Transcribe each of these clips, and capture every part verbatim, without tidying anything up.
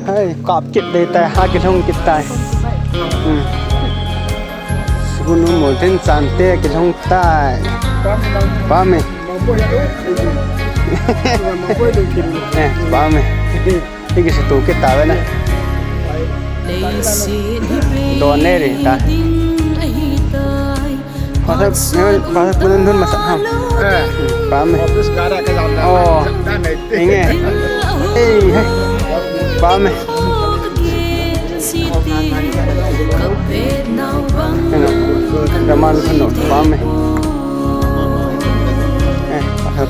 Hai, kap kit dei tai, ha kilhung kit tai. Hmm. Sukunu mo tin chan te kilhung tai. Pam e. Eh, pam e. Hiki se tu kit ta ve na. Don ne ri ta. Pasal, pasal punan dun masak ham. Eh. Pam e. Office kara ka jam. Oh. Inge. Ei, hai. Pam e. Eno, daman kano, pam e. Eh, pasal.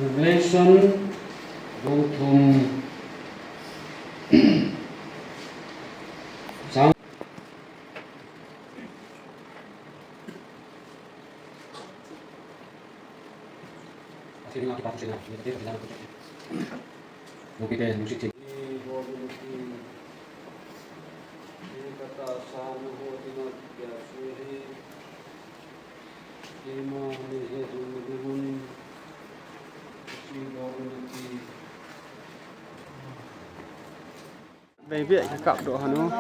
Revelation bung thum chang Keima ni he ding na ding un, hiche bol na ti, Baby, ka kap doh hanu.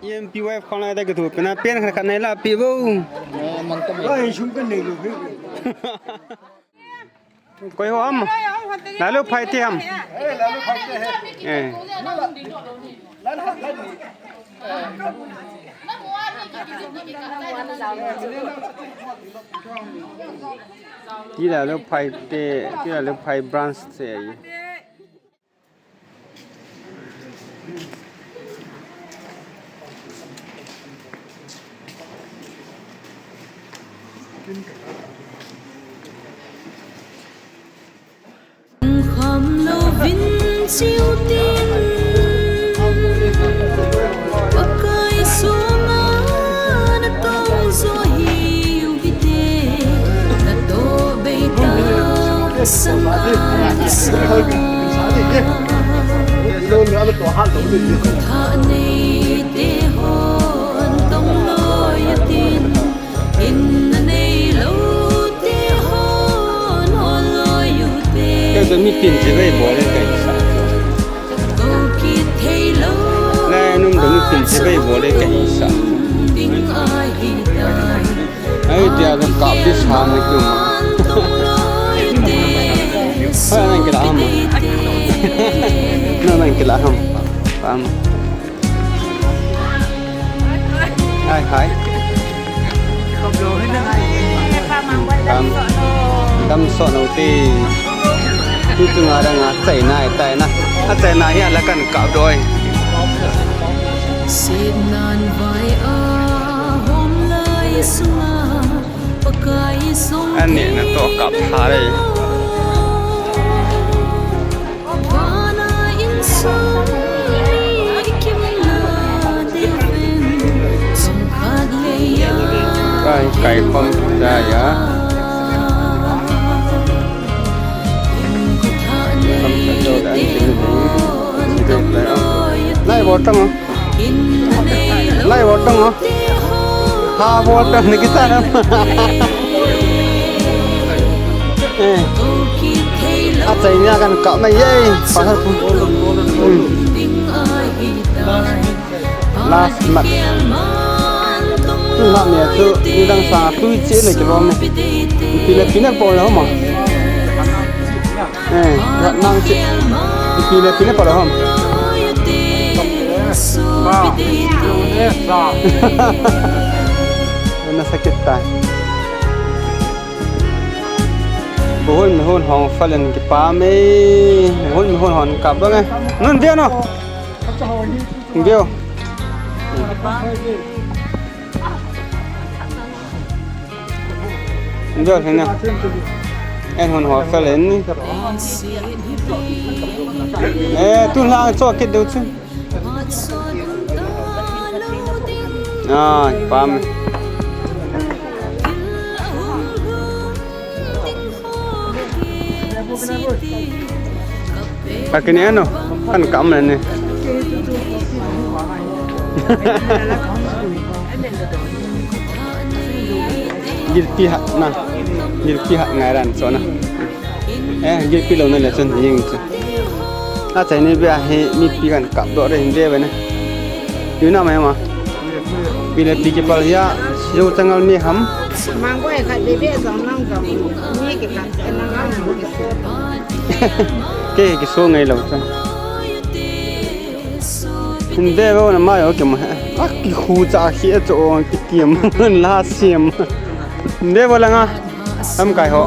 E M P wife khong lai da ka thu pena pen khat khat nei la pi bo. Oi, sum ka nei lo. Koi ho ham? Lalu phai te ham? Eh. Ti lalu phai te, ti lalu phai branch te. Kham lo vin chiu tin, Pakai sunga na tong zo hiu hite, na to beita sana na sa. Tha nei te hon tong lo ya tin, in na nei lo te hon hol lo yu te. Kei to mi tin che vei bol le kai sa. Ko ki thei lo. Lai num to mi tin che vei bol le kai sa. Ding a hi tai. Ai, tia ka kap di sa ni kum. Hai, nang kila ham. Nang, nang kila ham. Pam. Hai, hai. Pam. Dam so no ti. Tu tu nga da nga chai na, tai na. A chai na hi a la kan kap doi. Sit nan vai a hom lai sunga. Ani na to kap tha re. Kai, kai khom ja ya. Lai bol tang o. Lai bol tang o. Ha bol tang ni kita na. Eh. A chai nia kan kap mai ye. Pasal pun. Hmm. Last match. Tu la mi tu ni dang sa tu che le ke lo me. Pina pina po la ma. Eh, nang che. Pina pina po la ham. Na sakit ta. Buhul mihun hong falen kipah me. Buhul mihun hon kap dong e. Nun dia no. View. View hina. En hon ho falen ni. Eh, tu la cho kit deu chu. Ai, pam. Pakini ano? Kan kam na ni. Gilpi hat na. Gilpi hat ngai ran so na. Eh, gilpi lo na le chun jing chu. A chai ni bia hi mipi kan kap doh re hin ve ve ne. Yu na mai ma. Pi le pi kipal hia, siu changal mi ham. Mang ko e khat be be jong nang jong. Ni ki khat e nang ang ki so. Ke ki so ngai lo chun. Hin ve ve na mai o ke ma. A ki khu cha khi e cho ki tiam la siam. Hin ve ve la nga. Am kai ho.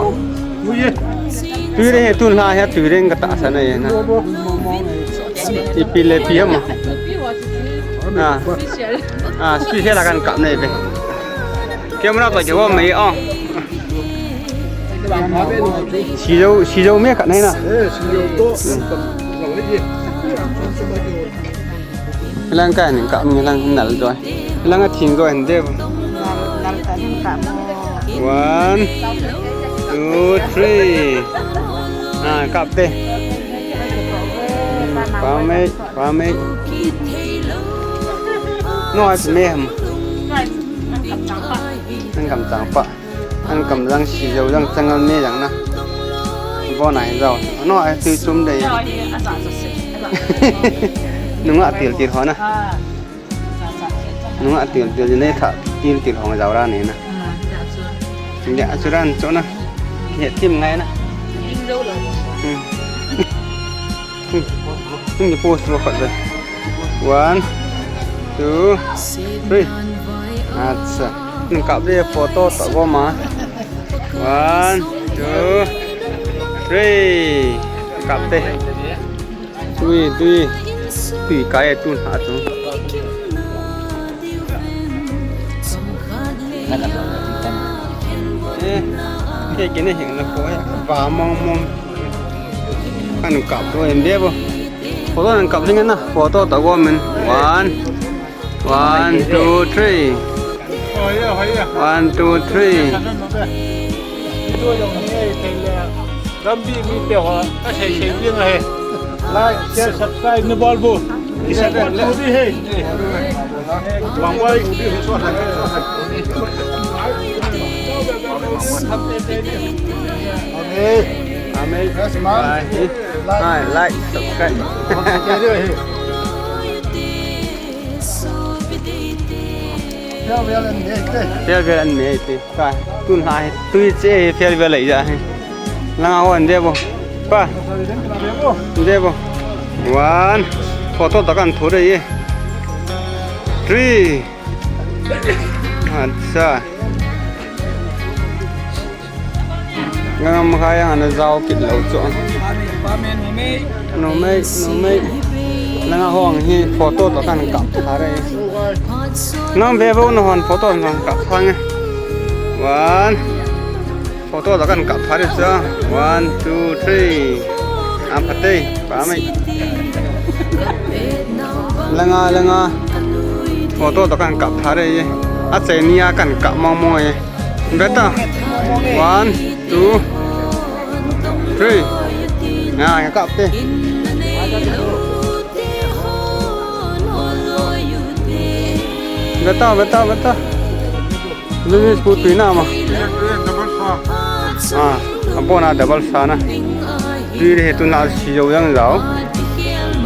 Tui reng he tun la he tui reng ka ta sa na ye na. Ipi le pi ama. Ah. Ah, special akan kap nei be. Camera to ke ho mai o. Sijo, sijo me ka nei na. Hilang ka ning kap, hilang nal doi. Hilang a thing doi hande. Nal, nal ka ning kap. One, two, three. Ah, kap te. Pamei, pamei. No, ai me ham. An kam chang pa. An kam chang pa. An kam jang si jou jang changal me jang na. Bo nai jou. No, ai tui chum dei. Nunga til til ho na. Nunga til til nei tha, til til hong jou ra ni na. Ndia chu ran chu na. He tim ngai na. Hmm. Hmm, post ro khat ve. One, two, three. Acha. Nung kap de photo to go ma. One, two, three. Kap de. Tui, tui. Tui kai tu ha tu. Eh, ke kine hing na ko ya. Ba mong mong. Kan kap to em de bo. Photo nan kap ding na. Photo ta go men. One. One, two, three. One, two, three. Rambi mi te ho, ka sei sei ding ahi. Like, share, subscribe ni bol bu. Isa ko tu bi hai. Bang bai. Okay. Amen. Yes, ma'am. Bye. Bye. Like, subscribe. Farewell and me te. Farewell and me te. Ka, tun ha hi, tui che hi farewell lai ja hi. Langa hon de bo. Pa. De bo. One. Photo ta kan thu de ye. Three. Acha. Ngam khai ang ana jao kit lou chu. Numei, numei. Langa hong hi photo to kan kap tha re. Nang ve vo na hon photo nang kap tha nge. One. Photo to kan kap tha re chu. One, two, three. Am phate, pa mai. Langa, langa. Photo to kan kap tha re. A che ni a kan kap mo mo e. Beta. One, two, three. Ah, ya kap te. Beta, beta, beta. Luis pu tui na ma. Ah, abona double sa na. Tui le he tu na si jo yang jao.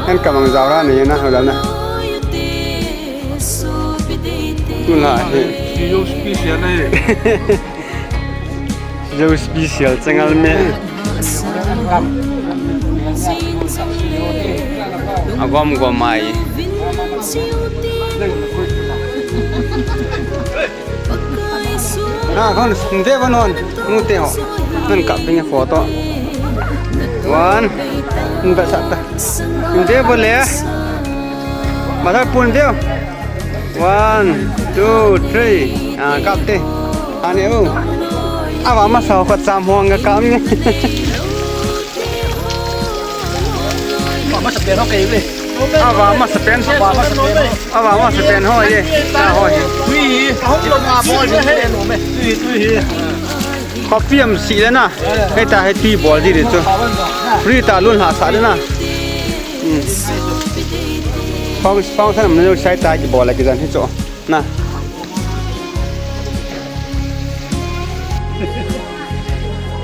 Kan kamang jao ra ni na ho na. Tuna hi. Sijou special ahi. Sijou special changal me. Agom gom mai. Na kon, nde ba non, nute ho. Nan kap ping photo. One, nda sa ta. Nde ba le. Masa pun de. One, two, three. Ah, kap te. Ane o. Ava masa ko cham hong kap ni. Ava masa pen ho kei le. Ava masa pen. Ava masa pen. Ava masa pen ho ye. Ta ho ye. Tui hi. Ahom lo ma bol ni pen ho me. Tui, tui hi. Copy am si le na. Hei ta hei tui bol di de chu. Free ta lun ha sa de na. Hmm. Phong, phong sa nam ne sai ta ki bol la ki jan hi chu. Na.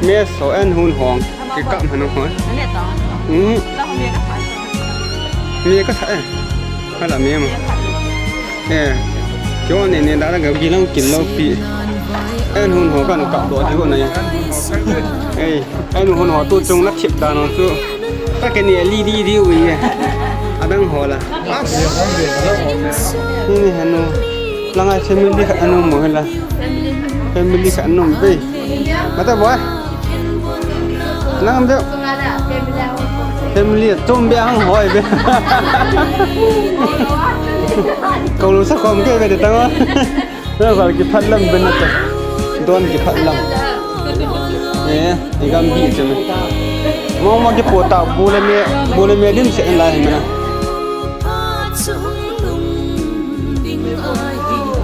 Me so en hun hong. Ki kap hanu hoi. Hmm. Mi ka sa eh. Hala mi ma. Eh. Kyo ne ne da ga gi lang kin lo pi. En hun ho kan kap do di ho na ya. Eh, en hun ho tu chung na thip da no chu. Ta ke ni li di di u ye. Adang ho la. Ni ni hanu. Langai family khat anu mo hela. Family khat anu be. Mata boy. Nang be. Family tum be hang hoi be. Kau lu sa kom ke be de tang. Val kiphat lam ben na ta. Don kiphat lam. Eh, i gam bi che me. Mo mo ki po ta bu le me, bu le me dim se en lai me na.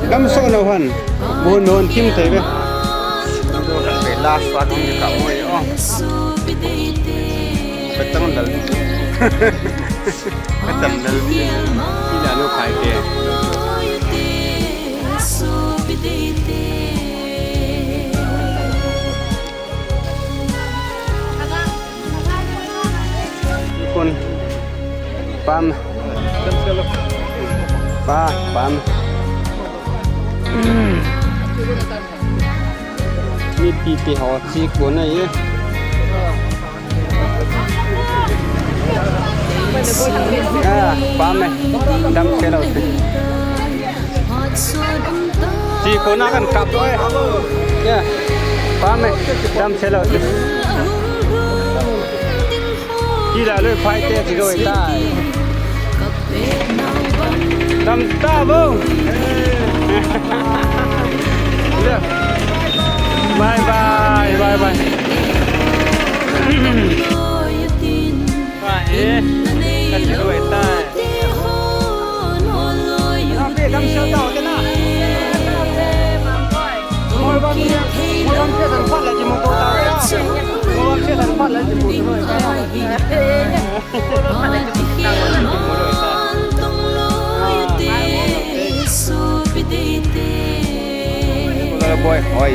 Gam so na han. Bu non kim te be. Be last one hong ka mo yo. Petang dal. Petang dal. Ila lo kai te. Pam. Pa, pam. Mipi te ho chi ko na e. Ah, pam e. Damsel u te. Chi ko na kan kap doh e. Ya. Pam e. Damsel u te. Chi la lui phai te chi loi tai. Tam ta bo. Bye bye, bye bye. Bye, eh. Ka chi loi tai. Boy, oi.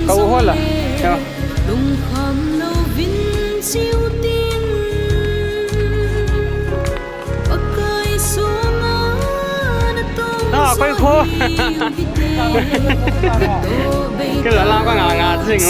Kau hola. Ya. Na, koi ko. Kila la ka nga nga jing.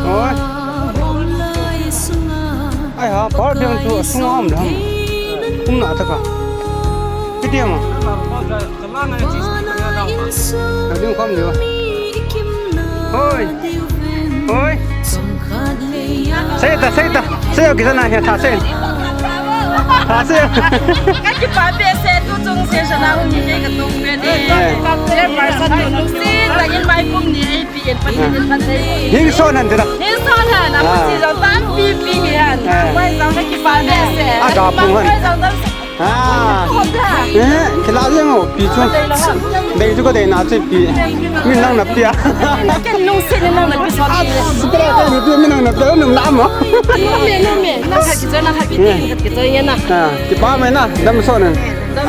Oi. Ai ha, par biang chu sunga um le ham. Um na ta ka. Kiti ma. Ka ding khom le. Oi. Oi. Sei ta, sei ta. Sei o kisa na he tha sei. Tha sei. Ka kipa behseh tu chung se sana um ni ka tung be de. Eh. Chairperson tu lungset tah in mai kum ni ei pi in Pathen in phatthei. Hing son han tira. Hing son han, a pu si jong tampi pi hi han. Eh. Mai jong ka kipa behseh. A ga pu han. Mai jong tam Ah. Eh, kila jeng o, pi chu. Dei chu ka dei na chu pi. Min nang na pi a. Ken lungset ni nang na pi sa. Ah, kila ka ni pi, min nang na pi, nang na mo. Nang me, nang me. Nang khat kichoi, nang khat kichoi, khat kichoi nge na. Ah, kipa mai na, damsel na.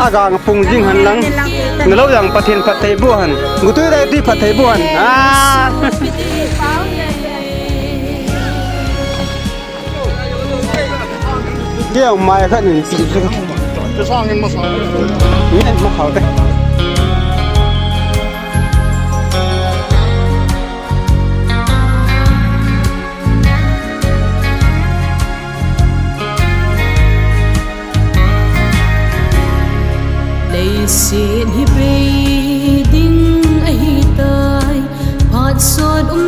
A ga pung jing hen lang. Na lo jang Pathen phatthei boh hen. Gutu dei ti phatthei boh hen. Ah. Kei mai khat in pi chu. Ke sang in ma sang. Ni ma khau te. Leiset hi bei ding ahi tai, phat sot um